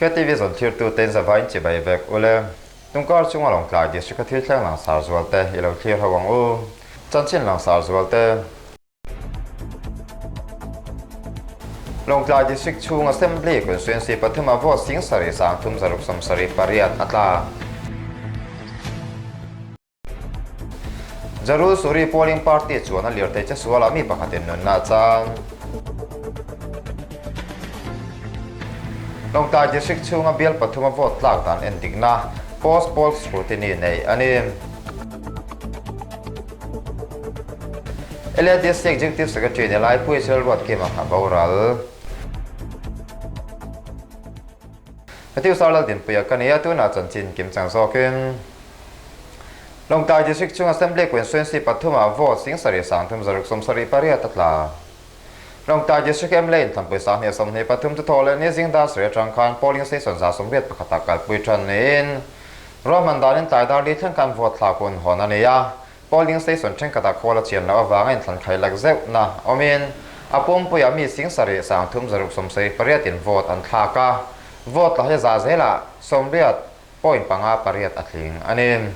KTV zawn thlirtu tein zavain chibai vek ule. Tungkar chunga Lawngtlai District a thil thleng langsar zual te i lo thlir ho ang u. Chanchin langsar zual te. Lawngtlai District chhung Assembly Constituency pathuma vote 70 sang thum zaruk 70 pariat a tla. Jarul Suri polling party chuan a lirthei che sualah mi pakhatin nunna a chang. Lawngtlai District chhunga bial pathuma vote tlak dan endikna post poll scrutiny neih a ni. LADC Executive Secretary ni lai Pu Israel Ruatkima a boral. Hetiang Sir Laldinpuia ka ni a, tunah chanchin kimchang zawkin. Lawngtlai District chung Assembly Constituency pathumah vote 70 sang thum zaruk 78 a tla. Lawngtlai District mla in thlampui sang hnih 23 chu thawh leh ni zing dar sarih atang khan polling station 181 ah kalpui tan niin ruahman danin tlai dar li thleng khan vote thlak hun hawn a ni a. Polling station thenkhatah khawl a chian loh avanga inthlan khai lak zeuhna awmin a pumpuiah mi 70 sang thum zaruk 78 in vote an thlak a. Vote tla hi za zelah 80 point panga pariat a tling a ni.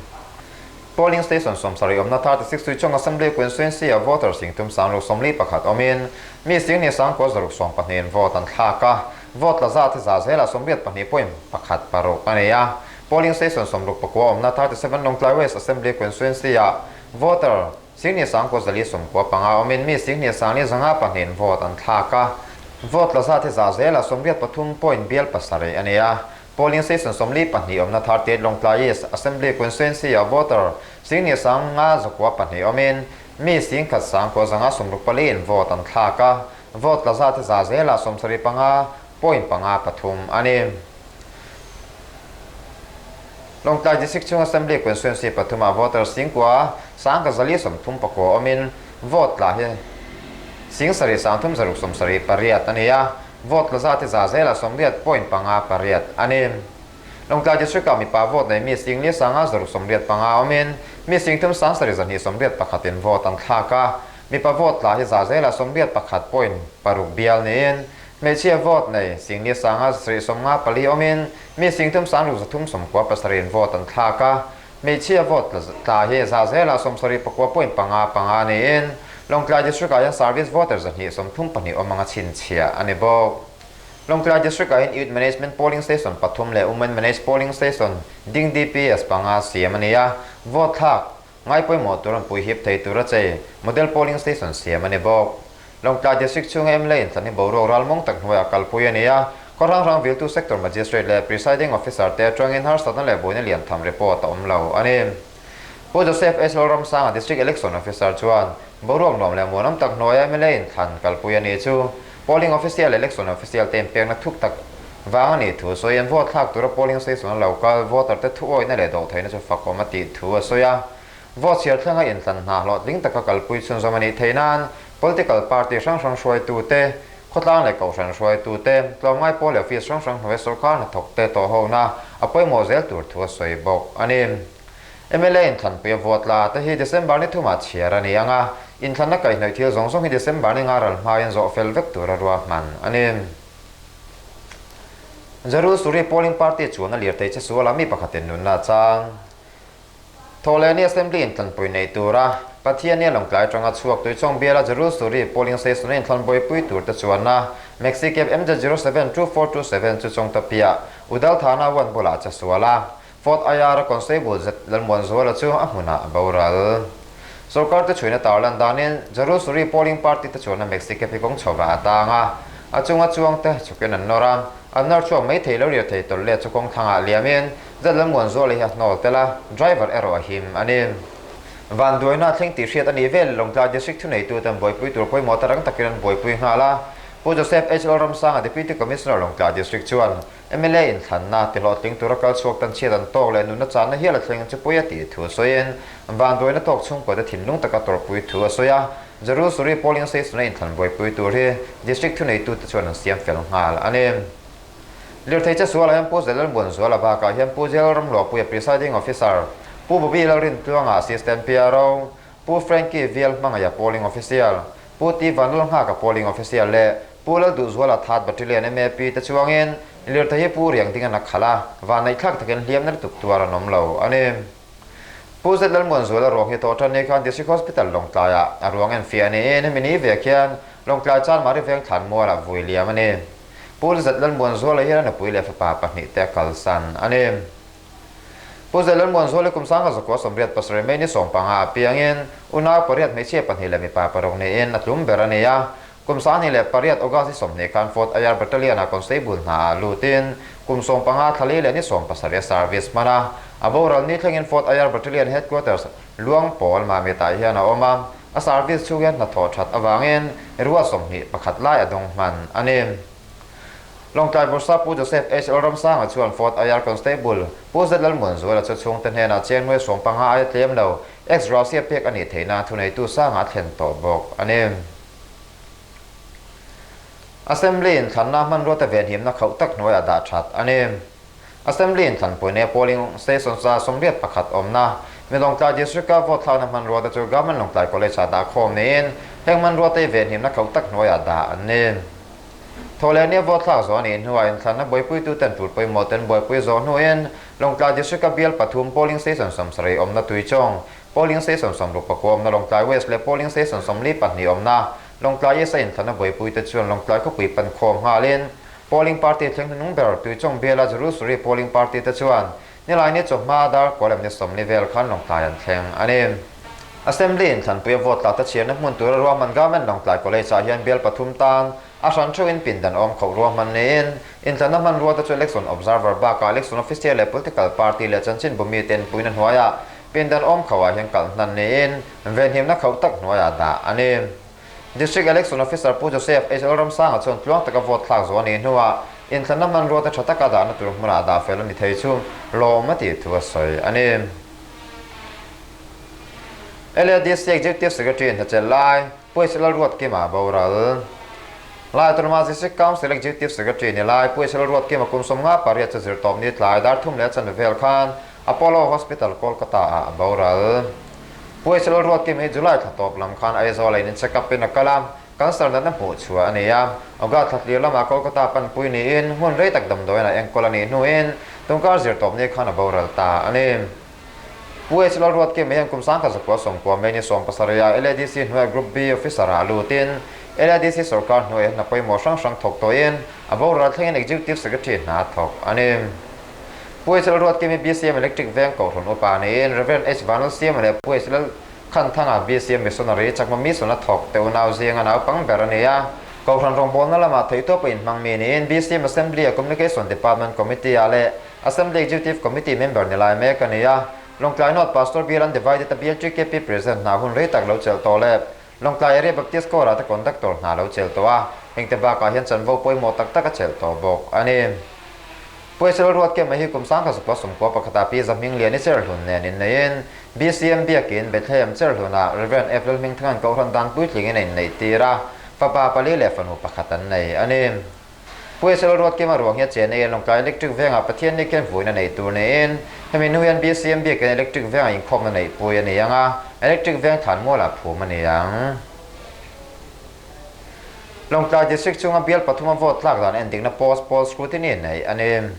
Polling station 70 awmna 36 Tuichawng Assembly Constituency a voter 30 sang ruk 41 awmin mi sing ni sang kua zaruk 12 in vote an thlak a, vote la zat hi za zelah 82 point pakhat paruk a ni a. Polling station 69 awmna 37 Lawngtlai West Assembly Constituency a voter sing ni sang kua zali 95 awmin mi sing ni sang li zanga pahnih in vote an thlak a, vote la zat hi za zelah 83 point bial pasarih a ni a. Polling station 42 awmna 38 Lawngtlai East Assembly Constituency a voter 10 sang nga zakua pahnih awmin mi 10,000 sang kua zanga 64 in vote an thlak a, vote la zat hi za zela 75 point panga pathum a ni. Lawngtlai District chung Assembly Constituency pathuma voter 10,000 sang ka zali 39 awmin vote la hi 70 sang thum zaruk 78 a ni a. Vote la zat hi za zela 80 point panga pariat a ni. Lawngtlai District ah mipa vote nei mi 4 sanga zaruk 85 awmin mi 3 sang sarih zahnih 81 in vote an thlak a. Mipa vote tla hi za zela 81 point paruk bial niin hmeichhia vote nei 4 sanga sarih 54 awmin mi 3 sang ruk zathum 97 in vote an thlak a. Hmeichhia vote tla hi za zela 79 point panga panga niin Lawngtlai District ah hian service voter zahnih 32 awm anga chhinchhiah a ni bawk. Lawngtlai District ah hian Youth Management Polling Station pathum leh Women Managed Polling Station ding DPS panga siam a ni a, vote thlak ngai pawimawh tur an pui hip thei tur a chei Model Polling Station siam a ni bawk. Lawngtlai District chhunga mla inthlan hi boruak ralmawng tak hnuaiah kalpui a ni a, khaw hrang hrang viltu Sector Magistrate leh Presiding Officer te atangin harsatna leh buaina lian tham report a awm lo a ni. Pu Joseph S. Lalramsanga District Election Officer chuan boruak nuam leh muanawm tak hnuaia mla inthlan kalpui a ni chu Polling Official leh Election Official te inpekna thuk tak vang a nih thu sawiin vote thlak tura polling station a lo kal voter te thuawihna leh dawhtheihna chu fakawm a tih thu a sawi a. Vote chhiar thlenga inthlan hna hlawhtling taka kalpui chhunzawm a nih theih nan political party hrang hrang hruaitute, khawtlang leh kohhran hruaitute, tlawmngai pawl leh office hrang hrang hnuai sawrkar hnathawk te tawh hona a pawimawh zel tur thu a sawi bawk a ni. Mla inthlanpui a vote la te hi December ni thumah chhiar a ni ang a, inthlanna kaihhnawih thil zawng zawng hi December ni nga ral hmain zawh fel vek tur a ruahman a ni. Jarul Suri polling party chuan a lirthei che sualah mi pakhatin nunna a chang. Thawhlehni Assembly inthlanpui nei tura Pathianni Lawngtlai atanga chhuak Tuichawng biala Jarul Suri polling station a inthlan buaipui tur te chuanna Maxi Cab MZ072427 chu Chawngtapia Udal Thana one bulah che sual a, Fort IR a Constable Z Lalmuanzuala chu a hmunah a boral. Sorkar te chhuina tarlan danin Jarul Suri polling party te chuanna Maxi Cab hi kawng chhovah a tang a, a chunga chuang te chhukin an nawr a, an nawr chhuak mai thei lo lir thei tawlh let chu kawng thlangah liamin Zat Lalmuanzuala hi a hnawl tel a, driver erawh a him a ni. Vanduaina thleng tih hriat a nih vel Lawngtlai District thuneitute an buaipui tur pawimawh ta rang takin an buaipui nghal a. Pu Joseph H. Lalramsanga Deputy Commissioner Lawngtlai District chuan mla inthlanna tihlawhtling tura kal chhuak tan chhiat an tawk leh nunna channa hial a thleng chu pui a tih thu sawiin vanduaina tawk chhungkuate thinlung taka tawrhpui thu a sawi a. Jarul Suri Polling Station a inthlan buaipui tur hi District thuneitute chuan an siam fel nghal a ni. Lirthei che sualah hian Pu Zelal Muanzuala bakah hian Pu Zel Ramluahpuia Presiding Officer, Pu Bobby Lalrintluanga Assistant PRO, Pu Frankie Vial Hmangaia Polling Official, Pu T Vanlalnghaka Polling Official leh Pu Pu Lalduhzuala Third Battalion MAP te chuangin lirthei hi Pu Riangdinga'n a khalh a, vanneihthlak takin hliamna lutuk tuar an awm lo a ni. Pu Zet Lalmuanzuala ruang hi tawh tan ni khan District Hospital Lawngtlaiah a ruang enfiah niin hemi ni vek hian Lawngtlai Chanmari veng thlanmualah vui liam a ni. Pu Zet Lalmuanzuala hian a nupui leh fapa pahnihte a kalsan a ni. Pu Zet Lalmuanzuala kum 1987 May ni 15 a piangin unau pariat hmeichhia pahnih leh mipa paruk niin a tlum ber a ni a. Kum 28 August ni 20 khan Fourth IR Battalion-ah Constable hnaah lutin kum 15 thla li leh ni 17 a service hman a. A boral ni thlengin Fourth IR Battalion Headquarters Luang Pawl Mamitah hian a awm a, a service chhung hian hnathawh that avangin ruat 21 lai a dawng hman a ni. Lawngtlai Bursa Pu Joseph H. Lalramsanga chuan Fourth IR Constable Pu Z. Lalmuanzuala chu chhungte hnenah chiang nuai 15 aia tlem lo ex-gratia pek a nih theihna thuneitu sangah a thlen tawh bawk a ni. Assembly inthlanna hmanruate venhimna khauh tak hnuaiah dah that a ni. Assembly inthlanpui nia polling station 81 awmna Milawngtlai District-a vote thlakna hmanruate chu Government Lawngtlai College-ah dah khawm niin heng hmanruate hi venhimna khauh tak hnuaiah dah an ni. Thawhleh nia vote thlak zawh a nih hnuah inthlanna buaipuituten tul pawimawh ten buaipui zawh hnuin Lawngtlai District-a bial pathum polling station 70 awmna Tuichawng, Polling station 64 awmna Lawngtlai West leh Polling station 42 awmna Lawngtlai East a inthlanna buaipuite chuan Lawngtlai khawpui pan khawm nghalin Polling party thleng hnuhnung ber Tuichawng biala Jerusalem Polling party te chuan Nilaini chawhma dar kualem ni 40 vel khan Lawngtlai an thleng a ni. Assembly inthlanpuia vote tla te chhiarna hmun tura ruahman Government Lawngtlai College ah hian bial pathum tan a hran theuhin pindan awm khauh ruahman niin Inthlanna hmanrua te chu Election Observer bakah Election Official leh Political Party leh chanchinbu mite inpuina hnuaiah pindan awm khauhah hian kalh hnan niin venhimna khauh tak hnuaiah dah a ni. District Election Officer Pu Joseph H. Lalramsanga chuan tluang taka vote thlak zawh a nih hnuah inthlanna hmanrua te tha taka dahna tur hmunah dah fel a ni thei chu lawm a tih thu a sawi a ni. LADC Executive Secretary hnachelh lai Pu H. Lalruatkima boral. Lai Autonomous District Council Executive Secretary ni lai Pu H. Lalruatkima kum 58 chu zirtawp ni tlai dar thum leh chanve vel khan Apollo Hospital, Kolkata ah a boral. Pu H. Lalruatkima hi July thla tawp lam khan Aizawl a in check up in a kal a, cancer natna hmuh chhuah a ni a. August thla tlir lamah Kolkata panpui niin hun rei tak damdawiin a enkawl a nih hnuin tungkar zirtawp ni khan a boral ta a ni. Pu H. Lalruatkima hian kum 1990 May ni 17 ah LADC hnuaia Group B Officer-ah lutin LADC sorkar hnuaia hna pawimawh hrang hrang thawk tawhin a boral thlengin Executive Secretary hna a thawk a ni. Pu H. Lalruatkima hi BCM Electric Veng Kohhran upa niin Rev. H. Vanlalsiama leh Pu H. Lalkhanthanga BCM Missionary Chakma Mission a thawk te unau zinga naupang ber a ni a. Kohhran rawngbawlna lamah theihtawp a inhmang mi niin BCM Assembly-a Communication Department Committee-ah leh Assembly Executive Committee member ni lai mek a ni a, Lawngtlai North Pastor Bial Undivided a BLGKP President hna hun rei tak lo chelh tawh leh Lawngtlai Area Baptist Corps-ah te Conductor hna lo chelh tawh a, hengte bakah hian chanvo pawimawh tak tak a chelh tawh bawk a ni. Pu Esel Ruatkema hi kum 1991 ah Pi Zahmingliani Cherhlun nen inneiin BCM Biakin Bethlehem Cherhlunah Rev. F. Lalhmingthanga'n Kohhran dan puitlingin a inneih tir a, fapa pali leh fanu pakhat an nei a ni. Pu Esel Ruatkima ruang hi a chen ei a, Lawngtlai Electric Vengah Pathian ni khian vuina nei tur niin, hemi hnu hian BCM biakin Electric Vengah inkhawmna neihpui a ni ang a, Electric Veng thlan mualah phum a ni ang. Lawngtlai District chhunga bial pathuma vote tlak dan endikna post poll scrutiny neih a ni.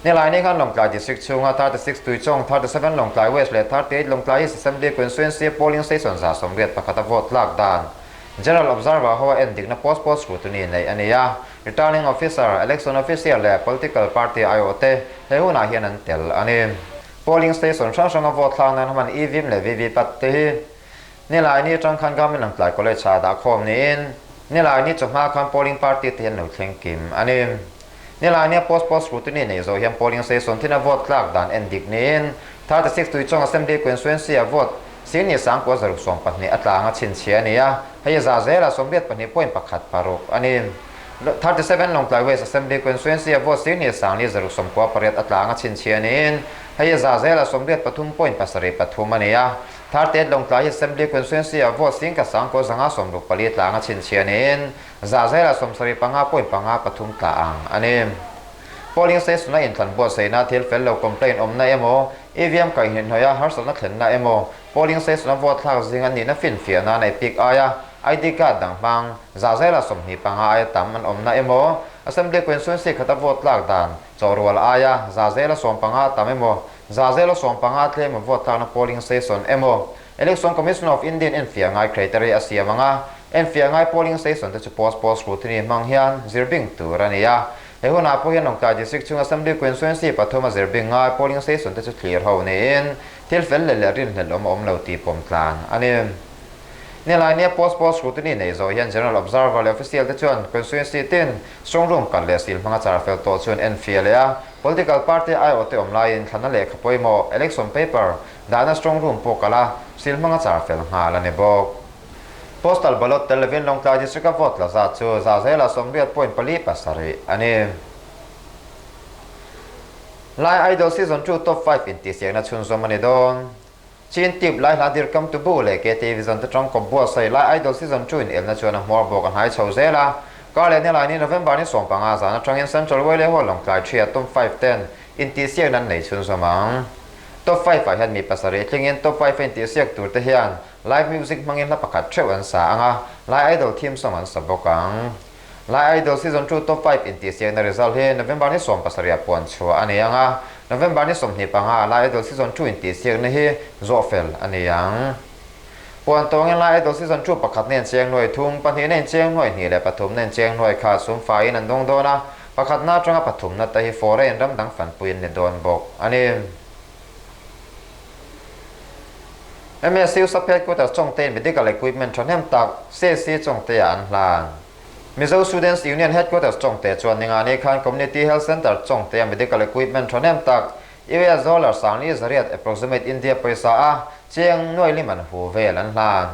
Nilai ni khan Lawngtlai District chhunga 36 Tuichawng, 37 Lawngtlai West leh 38 Lawngtlai East Assembly Constituency polling station 181 a vote tlak dan General Observer ho a endikna post poll scrutiny neih a ni a. Returning Officer, Election Official leh Political Party aiawh te he hunah hian an tel a ni. Polling station hrang hranga vote thlak nan hman EVM leh VVPAT te hi Nilai ni atang khan Government Lawngtlai College ah dah khawm niin Nilai ni chawhma khan polling party te hian lo thleng kim a ni. Nilai nia post poll scrutiny neih zawh hian polling station thina vote tlak dan en dik niin 36 Tuichawng Assembly Constituency ah vote 10,912 a tlang a chhinchhiah a ni a, hei a za zela 82.16 a ni. 37 Lawngtlai West Assembly Constituency ah vote 10,498 a tlang a chhinchhiah niin hei a za zela 83.73 a ni a, 38 Lawngtlai Assembly Constituency ah vote 10,964 tlang a chhinchhiah niin za zela 75.53 tla ang a ni. Polling station a inthlan buatsaihna thil fel lo complaint awmna emaw, EVM kaihhnihhnawih a harsatna thlenna emaw, polling station a vote thlak zinga nihna finfiahna a neih pik aia. ID card dang hmang zahzela 25 aia tam an awmna emaw, Assembly Constituency khata vote tlak dan chawhrual aia zahzela 15 tam emaw, zahzela 15 tlem emaw vote tlakna polling station emaw, Election Commission of India in enfiah ngai criteria a siam ang a, enfiah ngai polling station te chu post post scrutiny hmang hian zirbing tur a ni a. He hunah pawh hian Lawngtlai District chhung Assembly Constituency pathum a zirbing ngai polling station te chu thlir ho niin thil fel leh leh rinhlelh awm a awm lo tih pawm tlan a ni. Nilai nia post post scrutiny nei zawh hian General Observer leh Official te chuan Constituency tin strong room kalh leh seal hmanga char fel tawh chu an enfiah leh a, political party aiawh te awm laiin thlanna lehkha pawimawh, election paper, Dahna strong room pawh kalh a, seal hmanga char fel nghal a ni bawk. Postal ballot tel lovin Lawngtlai District-a vote la zat chu zahzela 80.47 a ni. Lai Idol Season 2 Top 5 intihsiakna chhunzawm a ni dawn. Chin Tube Lai Hla Dirkam Tubu leh KTV Zan te tang kawp buatsaih Lai Idol Season 2 inelna chuan a hmuar bawk a hnai chho zel a. Kar leh Nilaini November ni 15 zan atangin Central Wele Hall Lawngtlai Ṭhia Top 5 ten intihsiakna an nei chhunzawm ang. Top 5 ah hian mi pasarih tlingin Top 5 a intihsiak tur te hian live music hmangin hla pakhat theuh an sa ang a, Lai Idol theme song an sa bawk ang. Lai Idol Season 2 Top 5 intihsiakna result hi November ni 17 ah puan chhuah a ni ang a, November ni 25 Lai Idol Season 2 intihsiakna hi zawh fel a ni ang. Puan tawngin Lai Idol Season 2 pakhat na incheng nuai thum, pahnih na incheng nuai hnih leh pathum na incheng nuai kha sum faiin an dawng dawn a, Pakhatna atanga pathumna te hi foreign ram dang fanpui an ni dawn bawk a ni. MSU sub headquarters Chawngte-in medical equipment thahnem tak CSC Chawngte-ah an hlan. Mizo Students Union Headquarters Chawngte chuan ningani khan Community Health Centre Chawngte-a medical equipment thahnem tak US dollar 4,800 approximate India pawisa a cheng nuai lim an hu vel an hlan.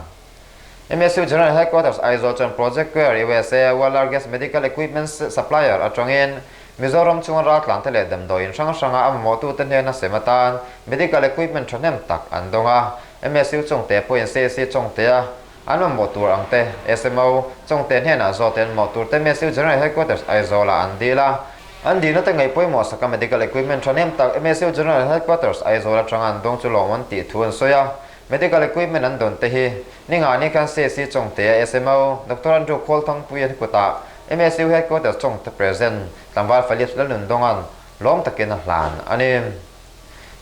MSU General Headquarters Aizawl chuan Project Care USA, world largest medical equipment supplier atangin Mizoram chunga raltlante leh damdawiin hrang hranga a mamawhtute hnena sem atan medical equipment thahnem tak an dawng a. MSU chawngte pawhin CAC chawngtea an mamawh tur ang te SMO chawngte hnenah zawhte an mamawh turte MSU General Headquarters Aizawlah an dil a. An dilna te ngaih pawimawh saka medical equipment thahnem tak MSU General Headquarters Aizawl atanga an dawng chu lawm an tih thu an sawi a. Medical equipment an dawn te hi ningani khan CSC Chawngtea SMO Doctor Andrew Khawlthangpui an kutah MSU Headquarters Chawngte Present tlangval Phillips Lalnundawng'an lawm takin a hlan a ni.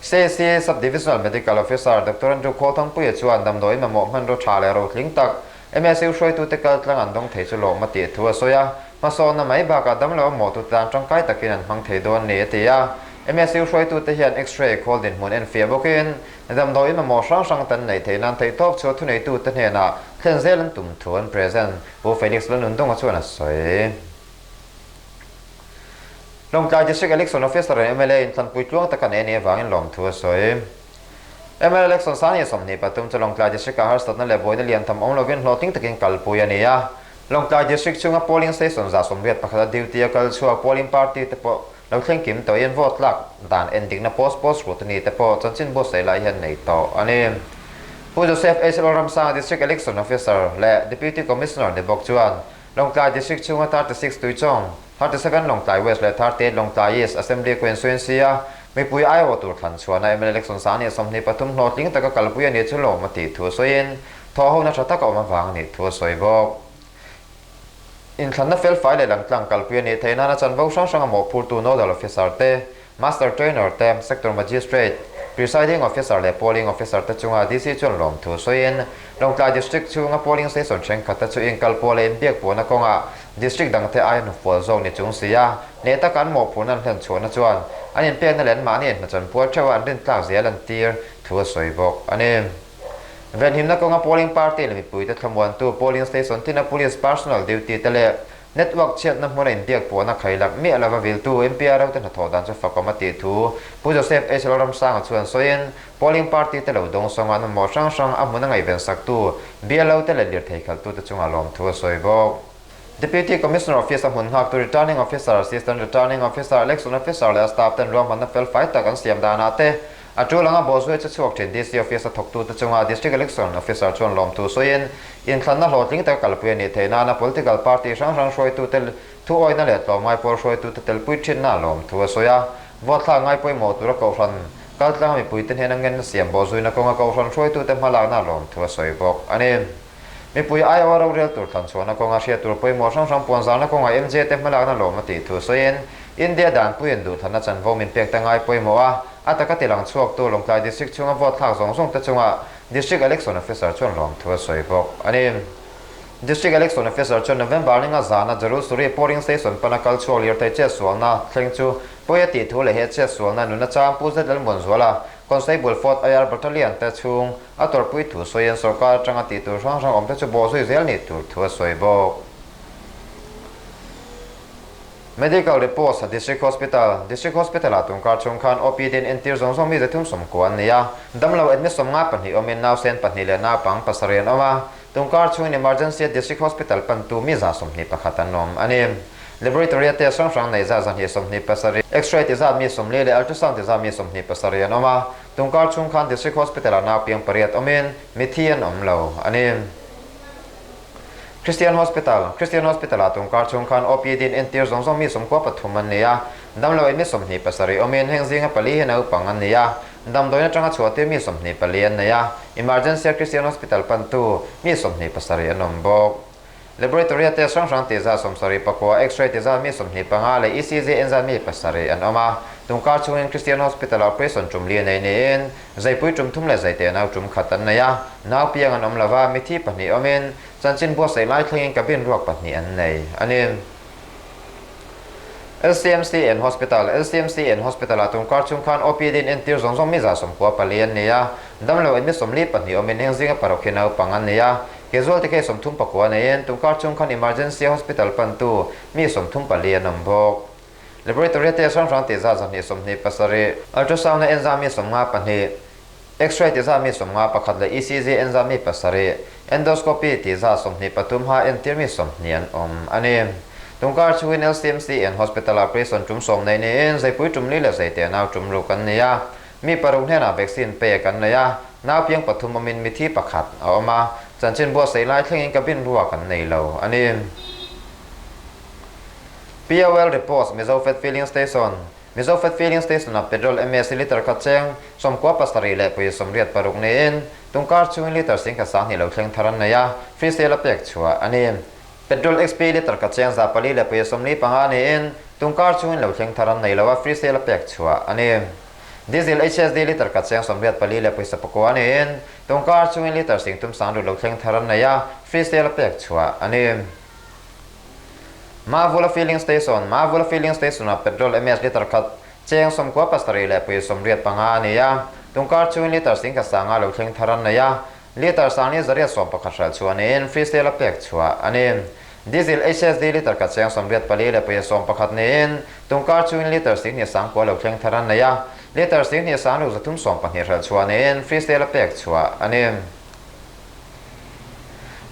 CSC Sub-Divisional Medical Officer Doctor Andrew Khawlthangpuia chuan damdawiin mamawh hmanraw tha leh rotling tak MSU hruaitute kaltlang an dawng thei chu lawm a tih thu a sawi a, hmasawnna mai bakah damlo a mawhtute tan tangkai takin an hmang thei dawn ni a ti a. MSU hruaitute hian X-ray khawl dinhmun enfiah bawkin Damdawiin mamawh hrang hrang tan neih theih nan theihtawp chu thuneitute hnenah thlen zel an tum thu an present Pu Felix Lalnundunga chuan a sawi. Lawngtlai District Election Officer in mla in thlanpui tluang taka nei a nih avangin lawmthu a sawi. Mla Election sang ni 23 chu Lawngtlai District ah harsatna leh buaina lian tham awm lovin hlawhtling takin kalpui a ni a. Lawngtlai District chhunga polling station 81 a duty a kal chhuak polling party te pawh Lo thleng kim tawhin vote tlak dan en dikna post post rut a ni te pawh chanchin buatsaih lai hian nei tawh a ni. Pu Joseph H. Lalramsanga District Election Officer leh Deputy Commissioner ni bawk chuan Lawngtlai District chhunga 36 Tuichawng, 37 Lawngtlai West leh 38 Lawngtlai East Assembly Constituency a mipui aiawh tur thlan chhuahna mla Election sang ni 23 hlawhtling taka kalpui a nih chu lawm a tih thu sawiin thawhhona tha taka awm avang a nih thu a sawi bawk. Inthlanna felfai leh langtlang kalpui a nih theih nana chanvo hrang hranga mawhphurtu Nodal Officer te, Master Trainer te, Sector Magistrate, Presiding Officer leh Polling Officer te chunga DC chuan lawmthu sawiin Lawngtlai District chhunga Polling Station thenkhat te chu inkalpawh leh inbiakpawhna kawngah District dangte aia hnufual zawk ni chung si a, hneh taka an mawhphurhna an hlen chhuahna chuan an inpekna leh anmahni inhmachhawn pual theuha an rintlak zel an tir thu a sawi bawk a ni. Venhimna kawnga polling party leh mipuite thlamuantu polling station tina police personnel duty te leh network chhiatna hmuna inbiakpawhna khailak miah lova viltu MPRO te hnathawh dan chu fakawm a tih thu Pu Joseph H. Lalramsanga chuan sawiin polling party te lo dawngsawng an mamawh hrang hrang a hmuna ngaihven saktu BLO te leh lirthei khalhtute chungah lawmthu a sawi bawk. Deputy Commissioner Office a hmun nghaktu Returning Officer, Assistant Returning Officer, Election Officer leh a staff ten ruahmanna fel fai tak an siam danah te a tul anga bawhzui che chhuak thin DC Office a thawktute chunga District Election Officer chuan lawmthu sawiin inthlanna hlawhtling taka kalpui a nih theih nana political party hrang hrang hruaitute thuawihna leh tlawmngai pawl hruaitute telpui thinna lawmthu a sawi a. Vote thlak ngai pawimawh tura kohhran kaltlanga mipuite hnena ngenna siam bawhzuina kawnga kohhran hruaitute hmalakna lawmthu a sawi bawk a ni. Mipui aiawha rorel tur thlan chhuahna kawnga hriat tur pawimawh hrang hrang puanzarna kawngah MJ te hmalakna lawm a tih thu sawiin India danpuiin duhthlanna chanvo min pek ta ngai pawimawh a, a taka tilang chhuaktu Lawngtlai District chhunga vote thlak zawng zawng te chungah District Election Officer chuan lawmthu a sawi bawk a ni. District Election Officer chuan November ninga zana Jarulsuri Polling Station pana kal chhuak lirthei chetsualna thleng chu pawi a tih thu leh he chetsualna nuna chang Pu Zet Lalmuanzuala Constable Fourth IR Battalion te chhung a tawrhpui thu sawiin sorkar atanga tih tur hrang hrang awm te chu bawhzui zel nih tur thu a sawi bawk. Medical Reports, District Hospital, District Hospital-ah tungkar chhung khan OPD in entir zawng zawng mi 390 an nei a, damlo admit 52 awmin nausen pahnih leh naupang pasarih an awm a, tungkar chhungin Emergency-a District Hospital pantu mi 121 an awm a ni. Laboratory-a test hrang hrang neih zat 227, X-ray ti zat mi 40 leh Ultrasound ti zat mi 27 an awm a, tungkar chhung khan District Hospital-ah naupiang pariat awmin mithi an awm lo a ni. Christian Hospital, Christian Hospital-ah tungkar chhung khan OPD in entir zawng zawng mi 13 an nei a, damlo in mi 27 awmin heng zinga pali hi naupang an ni a, damdawiin atanga chhuahtir mi 24 an nei a, Emergency-a Christian Hospital pantu mi 27 an awm bawk. Laboratory-a test hrang hrang tih zat 79, X-ray tih zat mi 25 leh ECG en zat mi pasarih an awm a, tungkar chhungin Christian Hospital-ah operation tum li nei niin Zaipui tum thum leh zaite nau tum khat an nei a, nau piang an awm lo va, mithi pahnih awmin chanchin buatsaih lai thlengin cabin ruak pahnih an nei a ni. LCMC and Hospital, LCMC and Hospital-ah tungkar chhung khan OPD in entir zawng zawng mi 94 an ni a, damlo in mi 42 awmin heng zinga paruk hi naupang an ni a, casualty case 39 neiin tungkar chhung khan emergency hospital pantu mi 34 an awm bawk. Laboratory test hrang hrang tih zat 227, ultrasound a enza mi 52, X-ray tih zat mi 51 leh ECG enza mi pasarih, endoscopy tih zat 23 ha entir mi 20 an awm a ni. Tungkar chhungin LCMC and Hospital-ah operation tum sawm nei niin zaipui tum li leh zaite nau tum ruk an nei a, mi paruk hnenah vaccine pek an nei a, nau piang pathum awmin mithi pakhat a awm a, chanchin buatsaih lai thlengin cabin ruak an nei lo a ni. POL Reports, Mizofed Filling Station, Mizofed Filling Station-ah petrol MS litre khat cheng 97 leh pawisa 86 niin tungkar chhungin litre 10,2 lo thleng thar an nei a, free sale a pek chhuah a ni. Petrol XP litre khat cheng 400 leh pawisa 45 niin tungkar chhungin lo thleng thar an nei lo a, free sale a pek chhuah a ni. Diesel HSD litre khat cheng 84 leh pawisa 9 niin tungkar chhungin litre 3,6 lo thleng thar an nei a, free sale a pek chhuah a ni. Mavula Filling Station, Mavula Filling Station-ah petrol MS litre khat cheng 97 leh pawisa 85 a ni a, tungkar chhungin litre 10,100 lo thleng thar an nei a, litre 4,811 hralh chhuah niin free sale a pek chhuah a ni. Diesel HSD litre khat cheng 84 leh pawisa 11 niin tungkar chhungin litre 10,9 lo thleng thar an nei a, litre 10,632 hralh chhuah niin free sale a pek chhuah a ni.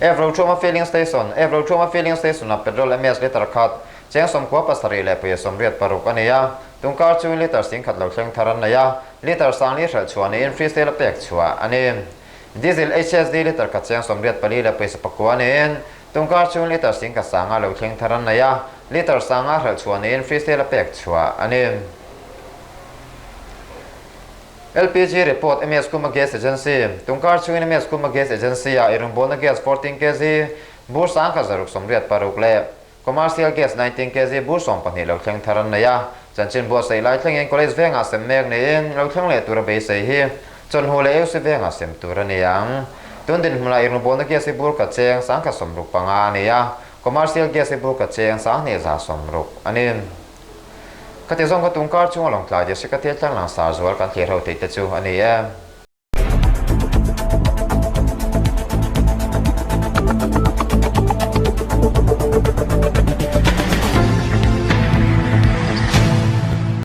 Evro Thuma Filling Station, Evro Thuma Filling Station-ah petrol MS litre khat cheng 97 leh pawisa 86 a nei a, tungkar chungin litre 10,000 lo thleng thar an nei a, litre 4,000 hralh chhuah niin free sale a pek chhuah a ni. Diesel HSD litre khat cheng 84 leh pawisa 9 niin tungkar chungin litre 10,100 lo thleng thar an nei a, litre 5,000 hralh chhuah niin free sale a pek chhuah a ni. LPG Report, MS Kuma Gas Agency, Tungkar chhungin MS Kuma Gas Agency-ah eirawngbawlna gas 14 kg, bur 1686 leh Commercial Gas 19 kg bur 12 lo thleng thar an nei a. Chanchin buatsaih lai thlengin College vengah sem mek niin lo thleng leh tura beisei hi chawlhnu leh EUC vengah sem tur a ni ang. Tun dinhmunah eirawngbawlna gas hi bur ka cheng 1065 a ni a, Commercial Gas hi bur ka cheng 2160 a ni. Khati zawng kha tungkar chhunga Lawngtlai District-a thil tlang langsar zual kan thlir ho theih te chu a ni e.